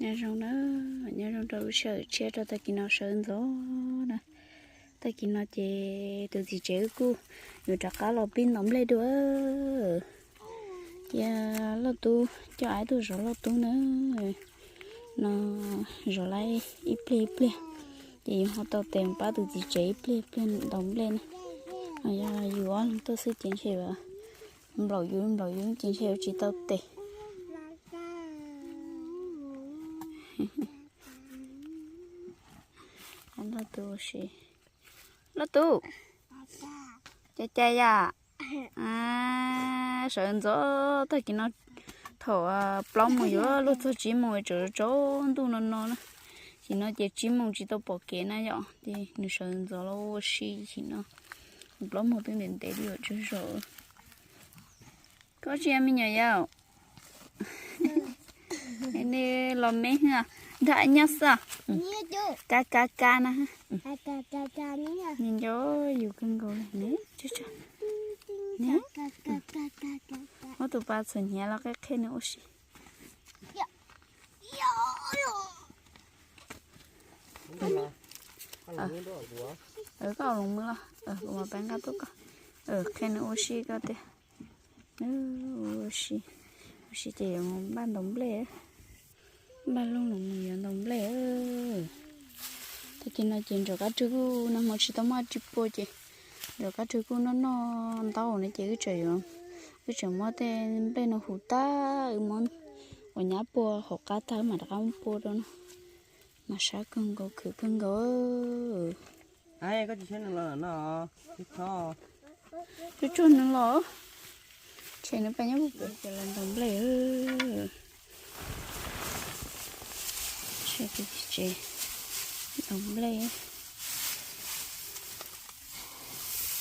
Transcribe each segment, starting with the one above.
Nyob zoo na, nyob zoo rau lub sij hawm tshiab rau tag kis no sawv ntxov na. Tag kis no ces tus txiv tsev wb kuj yuav rov qab los pib ntaus nplej dua. Cia Lauj Tub coj aib tuaj zov Lauj Tub na. No zov lawm ib pliag ib pliag, ces yuav ho tau tes mus pab tus txiv tsev ib pliag ib pliag ntaus nplej na. Yog yus ob leeg tuaj xwb ces ntshe nplaum yus nplaum yus ces ntshe yuav tsis tau tes. Lauj Tub, Lauj Tub, cas cas yam? Sawv ntxov tag kis no, thaum plaub moos yuav luag txog tsib moos tsaus tsaus ntuj no no na. Tam sim no ces tsib moos tsis tau pom kev na yom, ces nws sawv ntxov los ua si tam sim no. Plaub moos twb ntev ntev li os, tsaug zog. Koj tsis yog me nyuam yaus, nej los me hwj, nrog nyob xwb. Ka ka ka na. Nco yus kawg nkaus li ne. Muab tus pas txhuam hnyav los qhia qhia nws ua si. Koj los mus los, kuv mam pab nqa tuaj koj. Qhia nws ua si koj tias. Ua si, ua si ces yuav mus npaj ntaus nplej, npaj looj los mus yuav ntaus nplej. Tag kis no ces ntsuag Kab Rwg kuj nag hmo tsis tau muaj dab tsi pua ces ntsuag Kab Rwg kuj noj noj ntaub no ces wb tseem yuav, wb tseem muab tej nplej no hu tag wb muab ua nyab pua hauv qab tag wb mam rov qab muab pua rau no. Mas sab kawg nkaus khwv kawg nkaus. Koj tsis saib nws los no, tsuag tsuag nws los, tshem nws pas nyob puag pem ces los ntaus nplej. Tshem tus txiv tsev ntaus nplej,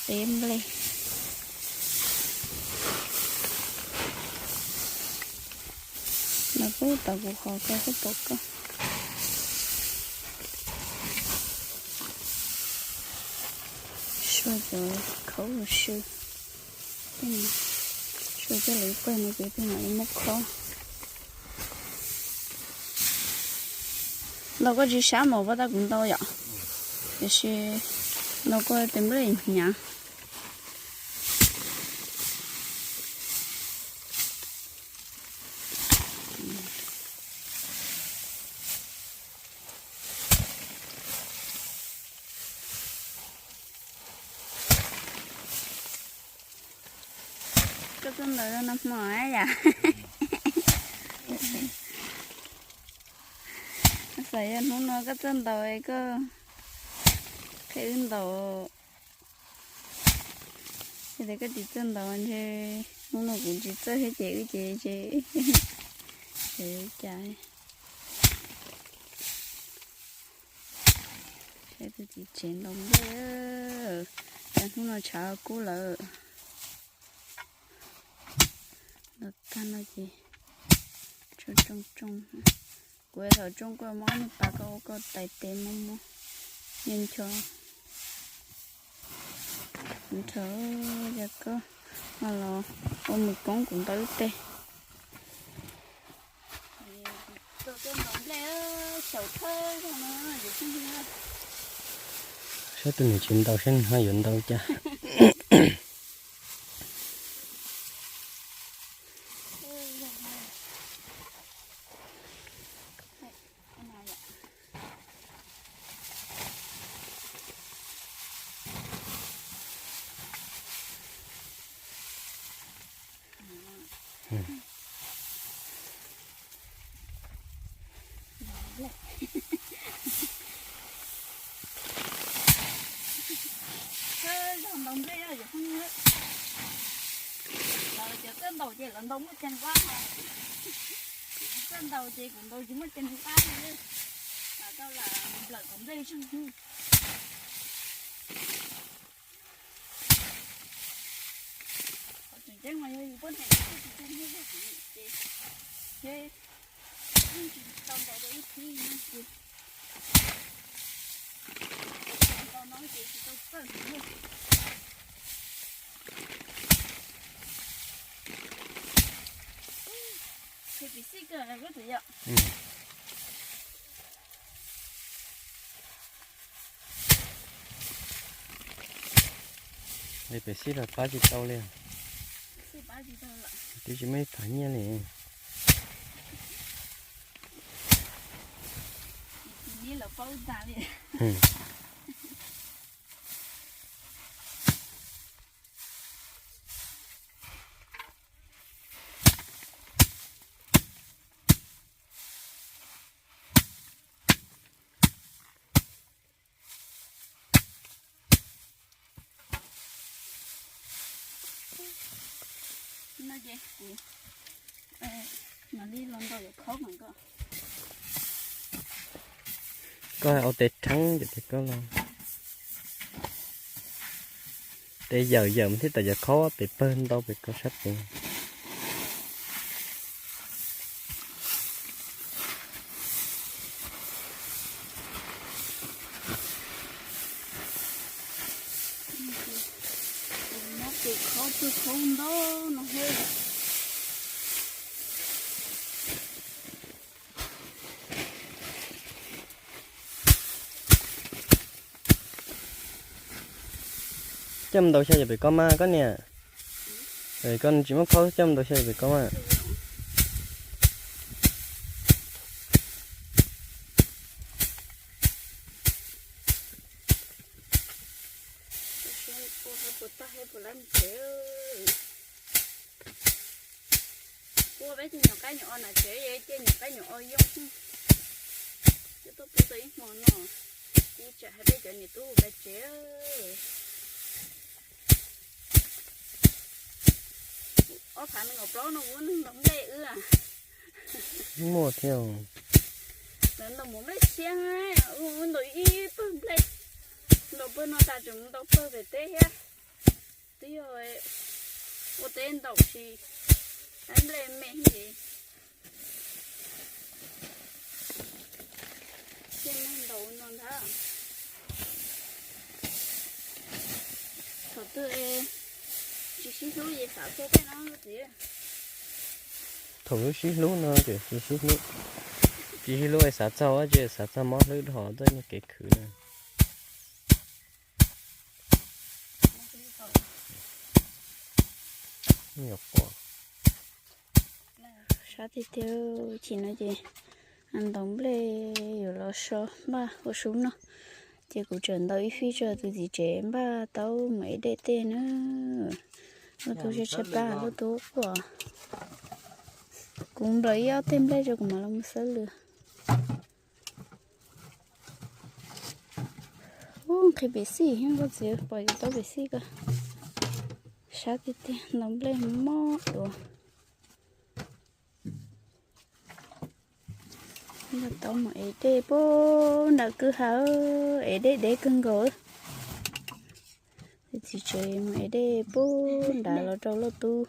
teb nplej. Los pub tau kuv qhov koj pub tau koj. Suav cov khaub sw, suav coj lawv pawg no ces peb mam li muab khob. Ntaus koj tsis sab mas pab tab kuv ntaus yom, tiam sis ntaus koj tes nplej hnyav. Koj tuaj ntaus nag hmo yam? Xav yog hnub no koj tuaj ntaus koj qhia wb ntaus. Yog tias koj tsis tuaj ntaus ntshe hnub no kuv tsis txawj thiab ces wb ces ntshe, ces cas. Saib tus txiv tsev ntaus nplej, cas hnub no tshav kub lawm. Ntaus tag no ces tsoo tsoo tsoo. Kuv thaum tsoo koj muab niag pas koj ua koj tais tes muab muab, nco nco. Nrhawv, yog koj ho los ua mus koob kuv ntau lub teg. Saib tus nws tsis ntaus saib nws ho yuav ntaus cas. Zog ntaus nplej, lawv cov txawj ntaus ces lawv ntaus muaj ceeg vab, kuv tsis txawj ntaus ces kuv ntaus tsis muaj ceeg vab li. Mas tau lam nplawm kom nplej zeeg. Qhov tseem ceeb mas yog yus poj niam tsis tau ntaus dua ib thib no ces, tau no ces tsis tau txawj heev li. Ces piv xij kawg koj tus yom. Pem xij los pab tsis tau li. Twb tsis muaj ib phav nyiaj li. Koj ua tes rheeb ces koj los tes yawm yawm thiab tom yawm khaub pem pawg ntau pem koj sab pem. Tus khaub twg khaub ntau no thiab. Coj mus ntaus xyaw pem koj mas koj niam. Koj tsis muab khaub coj mus ntaus xyaw pem koj mas. Ua peb tug nyuam qaib nyuam o na tsev, ces nyuam qaib nyuam o yoo xwb. Twb tuaj pub tau ib hmo no, ib tsam hais peb cov niam tub ua peb tsev. Ob phav nees nkaum plaub no kuv neeg ntaus nplej wb. Muaj thiab. Lawv ntaus mus nplej siab, wb ntaus ib pawg nplej, ntaus pawg no tas tseem mus ntaus pawg pem teb thiab. Twb yog ua teb ntaus tsis, nplej me ces ntaus no ntag. Thaum twg tsis sib hlub ces xav txog tej no txiv. Thaum lub sib hlub no ces tsis sib hlub, tsis sib hlub xav txog, tsis xav txog mob hlwb dhos tuaj nyiag kev khwv na. Sab tiag tiag, chim no ces ntaus nplej yuav los so npaj ua su noj, ces kuv tseem ntaus ib fij tso tus txiv tsev npaj tau mus ev dej tej na. Lub tug tshaib tshaib plab, lub tug quaj. Kuv nplaws ib ob teg nplej tso kuv mam los mus xawb lwm. Ub, nqhis pem xij thiab koj txiv, pom yuav tau pem xij ko. Sab tiag tiag, ntaus nplej mob duav. Tau mus ev dej pub nram kwj ha, ev dej deb kawg nkaus. Txiv tsev mus ev dej pub nrad los rau loj tub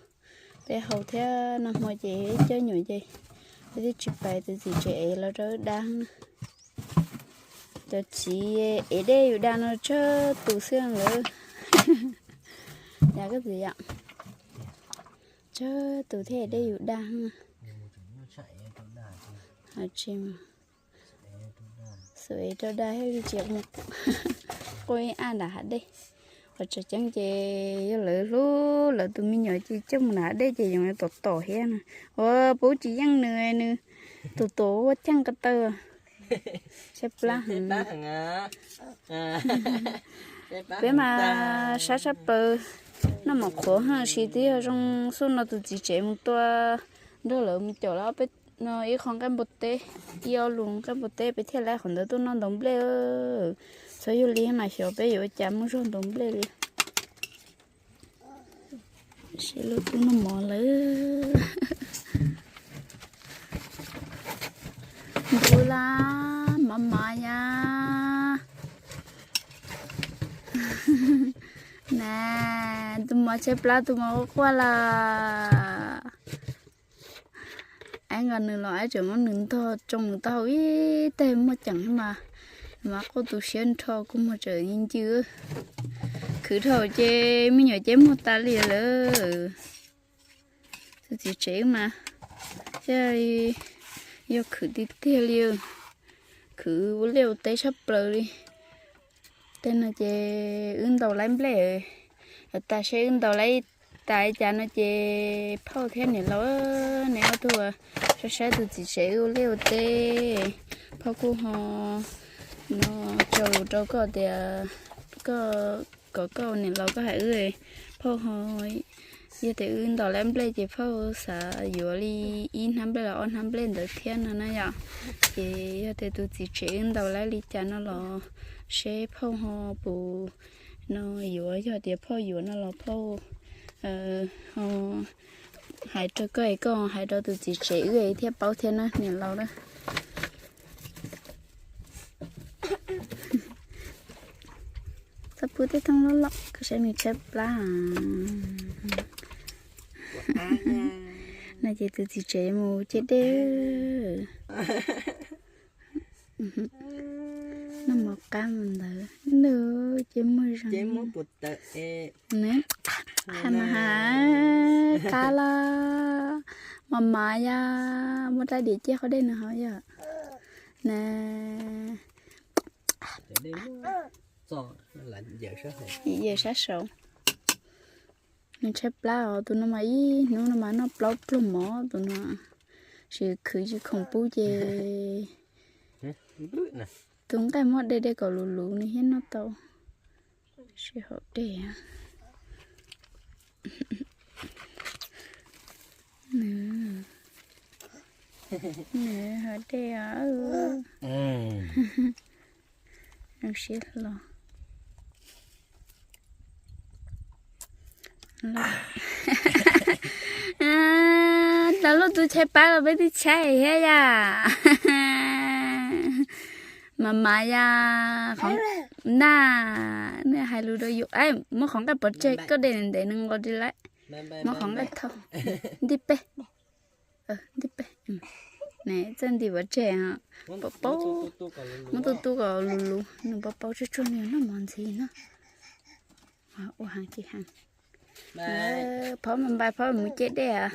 peb haus thiab. Nag hmo ces cov nyuam ces peb twb tsis pais, tus txiv tsev ev los rau wb da. Cov txiv ev dej yus da no tsawg tus xwb lawm. Yog koj txiv yom, tsawg tus thiaj ev dej yus da. Tsis, xub ev rau da thiaj li tsis quaj ib ab nram hav dej. Qhov tseem ceeb ces yog lawv hlub lawv tus me nyuam ces coj mus nram hav dej ces yoov yuav tom tom thiab na. Ua puv tsis yeej nws, nws tus tuam ua ceej ko taw. Tshaib plab heev. Peb mas sab sab plaws, noj mov qhuav haj si twb yog zoo xub no tus txiv tsev mus tua nrog lawv mus caum lawm peb no ib qho nqaij npua teb, ib ob lus nqaij npua teb peb thiaj laib qhov ntawd tuaj noj ntaus nplej. Txhob yug li mas xyov peb yuav ua cas muaj zog ntaus nplej li. Seb lub tub noj mov lawm. Npus laj mov mov ya. Na, tus mov tshaib plab tus mov quaj quaj lawm. Aib nqa nws los aib tseem muab nws ntog tsoo nws taub hau ib teg muaj ceem mas, mas quaj tu siab nrho kua muag tseem ncw. Khwv dhau ces me nyuam ces muag tas li lawm. Tus txiv tsev mas thiaj yog khwv tiag tiag li, khwv ua liaj ua teb tshaj plaws li. Tej no ces wb ntaus laib nplej, tas seb wb ntaus laib tas li cas no ces phauj thiab niam laus, neb ob tug saib saib tus txiv tsev wb ua liaj ua teb, phauj kuj ho no tso lus rau koj tias koj, kom koj niam laus koj hais wb, phauj ho, yog tias wb ntaus laib nplej ces phauj xav yuav li ib hnab nplej los ob hnab nplej ntawd thiab no na yom. Ces yog tias tus txiv tsev wb ntaus laib li cas no los seb phauj ho puas no yuav, yog tias phauj yuav no los phauj ho hais rau koj es koj hais rau tus txiv tsev wb thiaj paub thiab na niam laus na. Txhob pub tej thooj loj loj, koj saib nws tshaib plab. No ces tus txiv tsev mus ciaj dej. Noj mov qab mus ntawd nws ces muag zoo. Nws hais mas hais qab los mas mas yog muaj rab diav ciaj qhov dej nws haus yom. Na, yawm sab saud. Nws tshaib plab os, tus no mas ib hnub no mas noj plaub pluag mov tus no. Sim khwv tsis khoom pub ces tus nqaij muab dej dej kom luv luv nws thiaj noj tau. Sib haum dej. Nws haum dej os. Zoo siab hlo. Tau lub tub tshaib plab los peb twb tshaib thiab yom. Mas mas yog qhov na, nej hais lus rau yus, muab qhov nqaij pov tseg, koj de ntev nws nqos li lawm. Muab qhov nqaij thauj, nti peb, nti peb, txawj nti pov tseg, paub paub, muab tuj tuj kom luv luv, nws paub paub tsuag tsuag nws noj mov ntxiv no. Ua heev ces heev. Phauj mas npais, phauj mus ciaj dej os.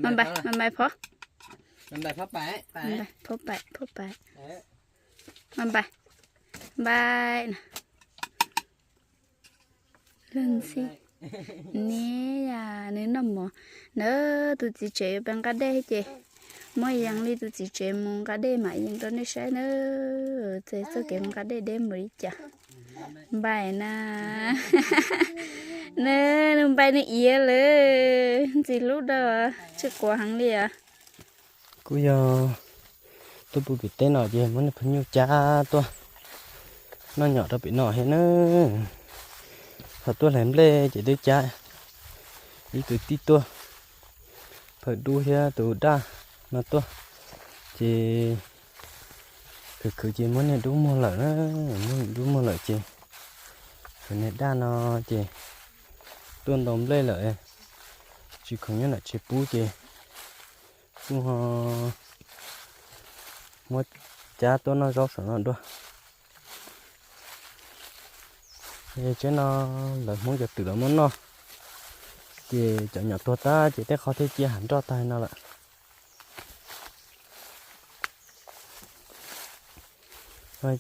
Mas npais, mas npais phauj. Phauj pais, phauj pais. Mas npais, npais. Leej txiv, neb yog nws noj mov na, tus txiv tsev yuav pais nqa dej ces muab yees li tus txiv tsev mus nqa dej mam yees rau nej saib na. Ces txoj kev mus nqa dej deb npaum li cas. Npais na, nws npais nws iav lawm, ntxim hlub dau, tsis quav heev li os. Kuj yog tuaj pw pem teb no ces muab niag phooj ywg cab tuaj noj nyom rau pem no thiab na. Thaum tuaj hlais nplej ces twb cab ib kwv tij tuaj, phawj dub thiab tus daj no tuaj, ces khwv khwv ces muab niag dub muag lawm na, muab niag dub muag lawm ces khwv niag daj no ces tuaj ntaus nplej lawm, tsis khoom nyob nram tsev pub ces kuj ho muab cab tuaj noj zaub saum no dua. Tsev no lawv Hmoob cov twm los muab noj, ces cov nyom tuag tag ces tej qho thiaj ciaj hav nroj tag no lawm.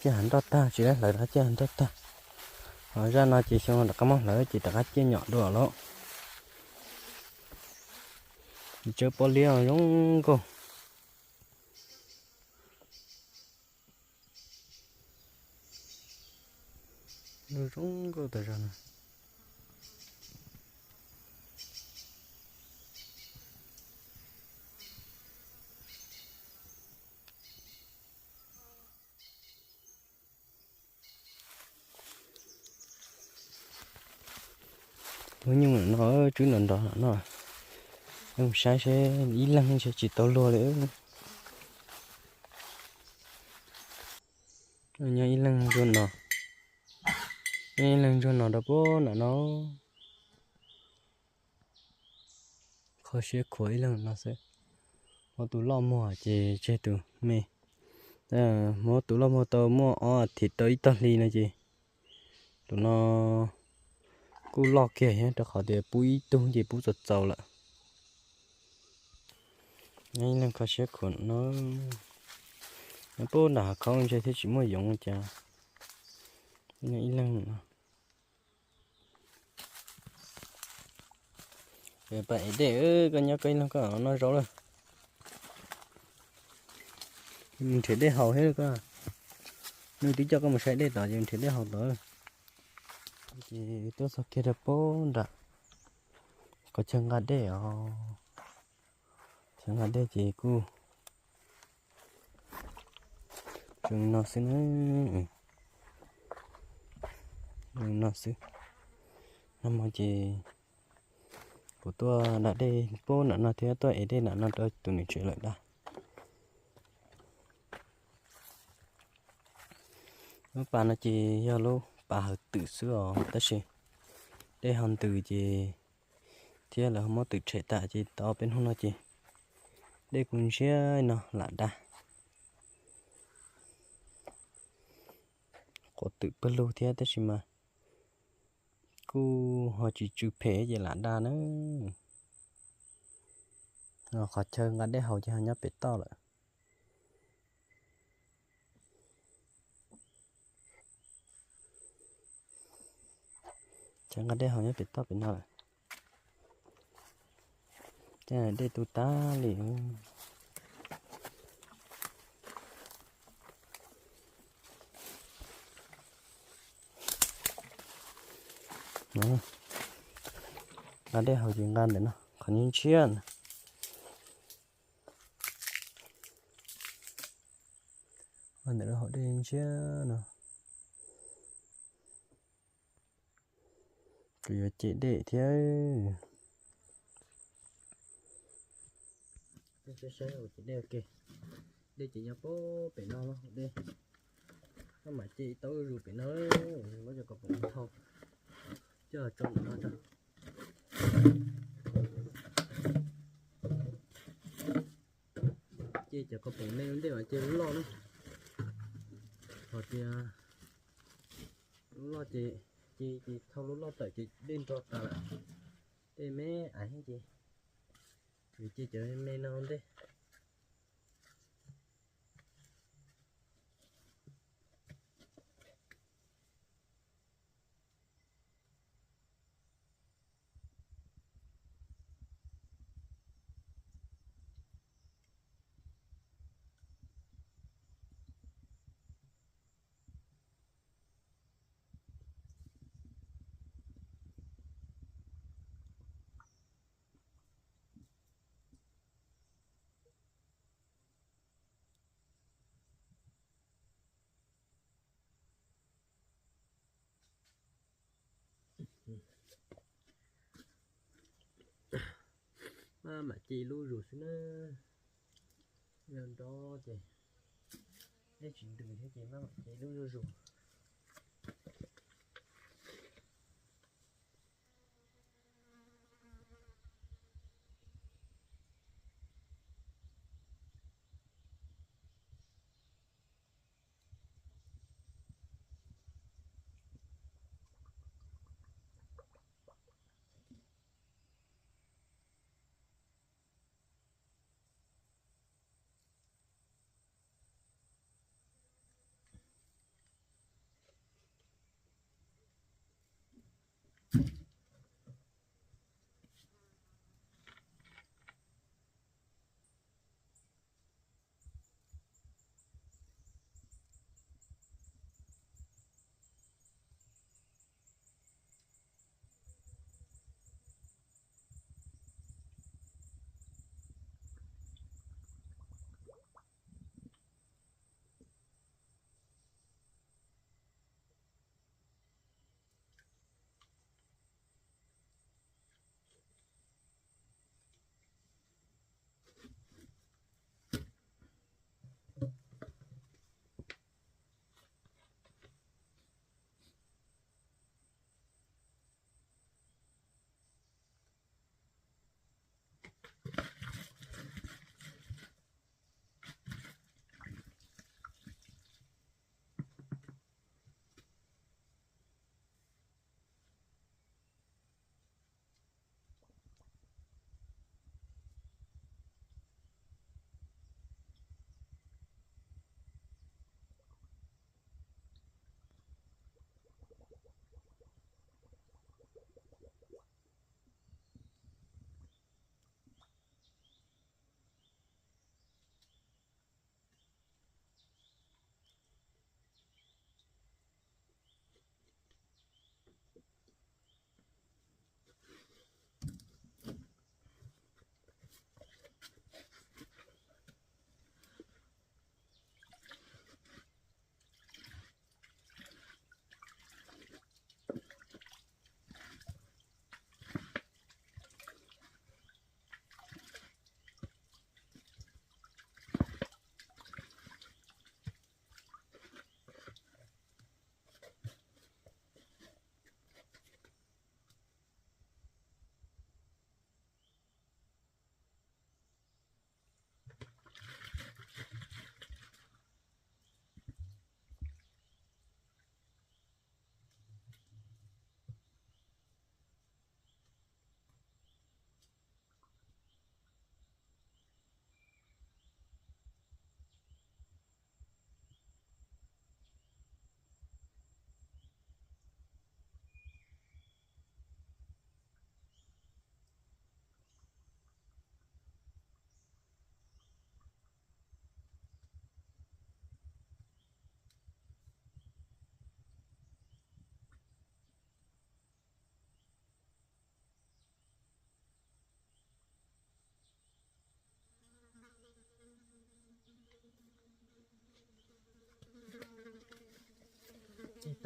Ciaj hav nroj tag, tsis lawv hlawv rov ciaj hav nroj tag. Ho zaj no ces xyoo rov qab muab hlawv ces rov qab ciaj nyom dua lawm. Tsawb pob liab zoo nkauj. Zoo nkauj tas zog no. Lub nyuj no tswb nrov nrov no, saib seb ib leeg ntshe tsis tau luag li. Nyob ib leeg ntsuag no, nyob ib leeg ntsuag no rau puag nram no. Kho siab khuav ib leeg no xwb. Muab tus loj muag ces tseg tus me. Muab tus loj muag tau muaj ob athiv rau ib tog hli no ces tus no kuj loj kiag thiab rau qhov tias pub ib tug ces pub txaus txaus lawm. Ib leeg kho siab khuav no, nyob puag nram hav khaub ntshe thiaj tsis muaj yoov cas. Ib leeg no. Pas ev dej, koj nyob koj ib leeg koj noj zaub lawm. Nrhiav dej haus thiab koj. Nws twb coj koj mus saib dej tod ces nrhiav dej haus tod. Ces tuaj txog kiag rau pem nram qhov chaw nqa dej os. Chaw nqa dej ces kuj zoo no xwb na. Zoo no xwb. Nag hmo ces kuv tuaj da dej pem nram no thiab tuaj ev dej nram no rau tus niam tsev lawm da. Lub pas no ces yog lub pas hawv twm xwb os, tab sis dej ho ntws ces thiab lawv ho muab twm tshem tas ces tau peb hnub no ces dej kuj ntsiag no lam da. Quav twm pawg lug thiab tab sis mas kuj ho tsis tsw phem ces lam da na. Qhov chaw nqa dej haus ces ho nyob pem toj lawm. Chaw nqa dej haus nyob pem toj pem no lawm. Dej tu tag li. Nqa dej haus ces nqa ntawm no qhov nyiab ntsiab na. Ntawm lub hauv dej ntsiab no. Kuv yuav cem dej thiab. Saib ua cem dej ua ke. Dej ces nyob pem no los dej. Koj mam cem tau zuj zus pem no, muab cov kaus poom thau coj tso ntawm no rau. Cem cov kaus poom me ua ntej mas cem lub loj na. Hos tias lub loj ces, ces, ces thau lub loj tawm ces dej nro tas lawm. Dej me ais ces, ces cov me no ua ntej. Maj mam cem lub zuj zus xwb na. Yog nrov ces dej tsis ntws thiab ces maj mam cem lub zuj zus.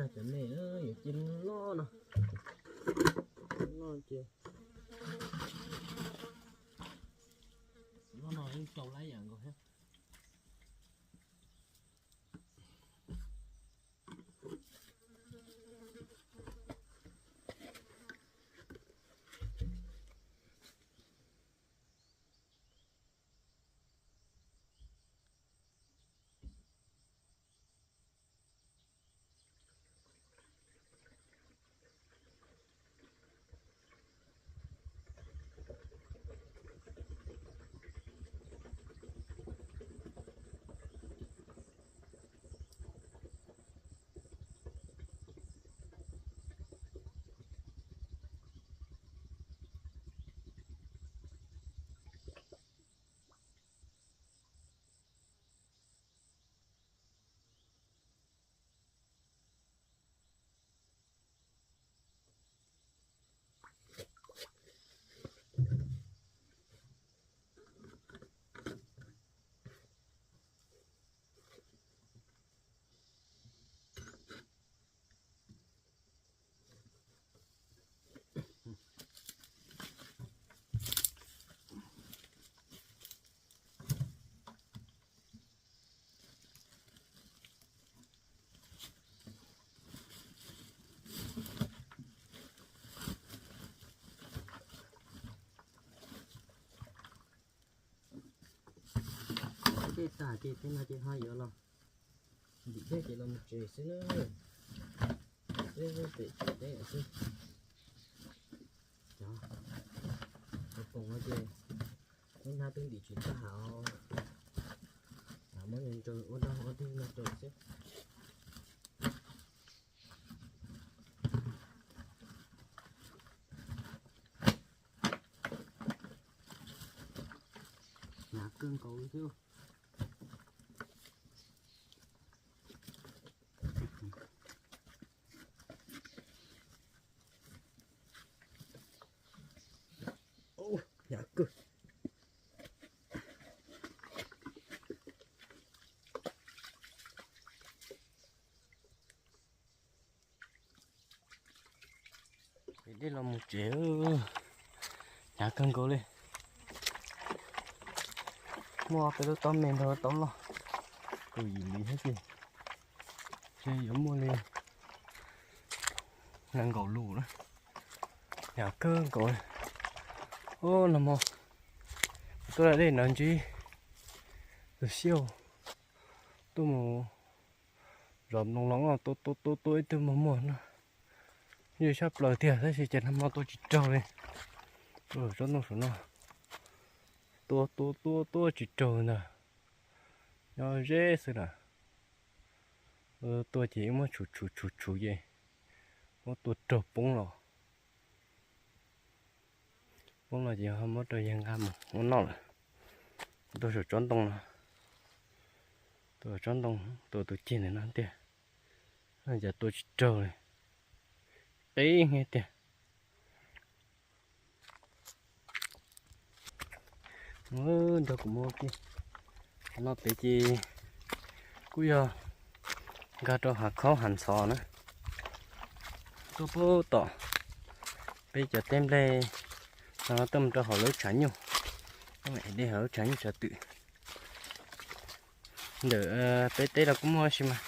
Cov nej yuav cia loj no. Loj ces, loj no yeej rau lab yam nkaus thiab. Tej tag ces tej no ces ho yuav los ntim dej ces los mus tsev xwb na. Peb pem tsev teb xwb. Cov, cov poom no ces lub hnab twb ntim tsis tag os. Muab ntsaws ua dog ua dig no rau xwb. Hnyav kawg nkaus li thiab. Hnyav kawg. Dej los mus tsev, hnyav kawg nkaus li. Muaj peb lub taub me nrog lub taub loj, kaum yim li thiab ces, ces yuav muaj li nees nkaum lus na. Hnyav kawg nkaus li. Ub, nag hmo tuaj da dej nrov ntsib tus xiauj tuaj mus zov nploos los tua tua tua tua ib tug muag muag no. Ywj sab plaws tiag tab sis ces nag hmo tua tsis raug li. Tua tsob ntoo saum no, tua tua tua tua tsis raug ntag. Nyob ze xwb na. Tua ces muab tshum tshum tshum tshum ces muab tua raug poob los. Poob los ces ho muab rau yawg nqa mus ua noj lawm. Tua saum tsob ntoo no, tua tsob ntoo, tua tus ceg ntawm no tiag. Cas tua tsis raug li, qib heev tiag. Nrog kuv mus ua ke. Qhov no pem ces kuj yog nkag rau hav khaub hav ntxhov na. Tuaj pub tom peb cov teb nplej no tuaj mus rau hauv lub tshav nyuj, tuaj mus ev dej hauv lub tshav nyuj tshav twm. Ntawm peb teb los kuj muaj tab sis mas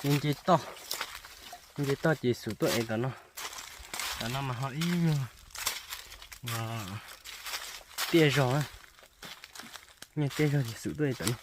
nce nce toj, nce toj ces xub tuaj ev tom no. Tom no mas ho ib nyuag tiaj zog, nyuag tiaj zog ces xub tuaj ev tom no.